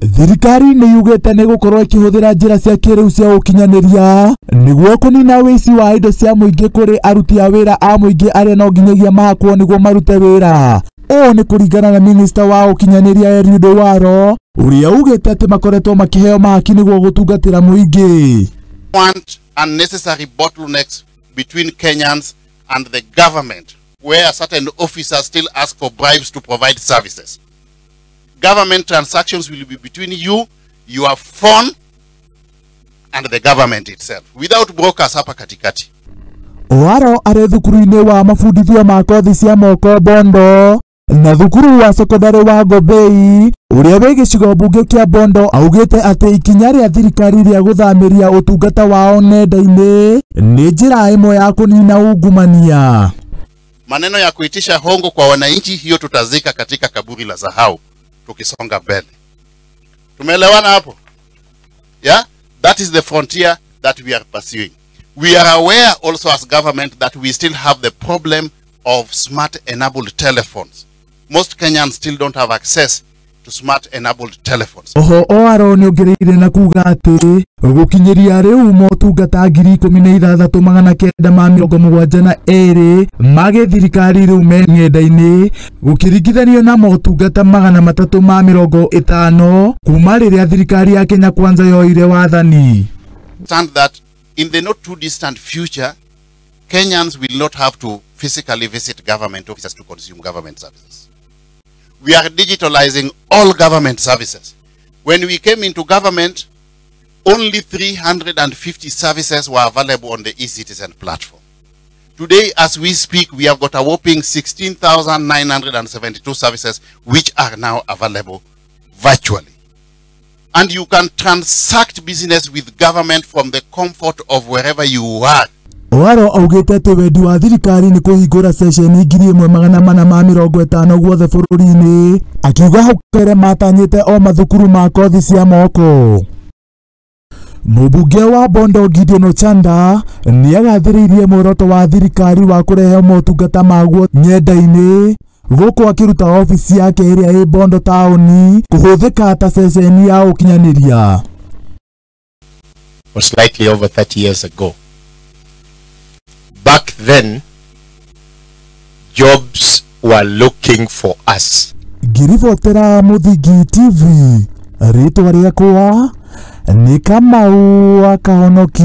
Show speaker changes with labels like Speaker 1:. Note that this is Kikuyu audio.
Speaker 1: Thirikari nĩ yugĩte nĩ gũkorwo ĩkĩhũthĩra njĩra cia kĩrĩu cia ũkinyanĩria nĩguo kũnina wĩici wa indo cia mũingĩ kũrĩ aruti a wĩra a mũingĩ arĩa no nginyagia mahakwo nĩguo marute wĩra. Ũũ nĩ kũringana na minista wa ũkinyanĩria Eliud Owalo ũrĩa ugĩte atĩ makoretwo makĩheo mahaki nĩguo gũtungatĩra mũingĩ.
Speaker 2: Want unnecessary bottlenecks between Kenyans and the government, where certain officers still ask for bribes to provide services. Government transactions will be between you, your phone, and the government itself, without brokers hapa katikati.
Speaker 1: Owalo arĩ thukuru-inĩ wa mabundithio ma kothi cia moko Bondo na thukuru wa sekondarĩ wa Ngobei ũrĩa wĩ gĩcigo mbunge kĩa Bondo augĩte atĩ ikinya rĩa thirikari rĩa gũthamĩria ũtungata wao nenda-inĩ nĩ njĩra ĩmwe ya kũnina ungumania.
Speaker 2: Maneno ya kuitisha hongo kwa wananchi, hiyo tutazika katika kaburi la sahau tukisonga mbele. Tumeelewana hapo? Yeah? That is the frontier that we are pursuing. We are aware also as government that we still have the problem of smart enabled telephones. Most Kenyans still don't have access to smart enabled telephones.
Speaker 1: Oho Owalo nĩongereire na kuga atĩ gũkinyĩria rĩu motungata 16,972 ma gĩthirikari rĩu me ng'enda-inĩ gũkĩringithanio na motungata 350 kuma rĩrĩa thirikari ya Kenya Kwanza yoire wathani.
Speaker 2: Understand that in the not too distant future, Kenyans will not have to physically visit government offices to consume government services. We are digitalizing all government services. When we came into government, only 350 services were available on the eCitizen platform. Today, as we speak, we have got a whopping 16,972 services which are now available virtually. And you can transact business with government from the comfort of wherever you are.
Speaker 1: Owalo augĩte atĩ wendi wa thirikari nĩ kũhingũra ceceni 1450 guothe bũrũri-inĩ, akiuga hau kabere matanyĩte o mathukuru ma kothi cia moko. Mũmbunge wa Bondo Gideon Ochanda nĩagathĩrĩirie muoroto wa thirikari wa kũrehe motungata maguo ng'enda-inĩ gũkũ akĩruta obici yake ĩrĩa ĩ Bondo taũni kũhũthĩka ta ceceni ya ũkinyanĩria.
Speaker 3: Or slightly over 30 years ago. Back then, jobs were looking for us.
Speaker 1: Ngĩribotera Mũthingi TV, rĩtwa rĩakwa nĩ Kamau wa Kahonoki.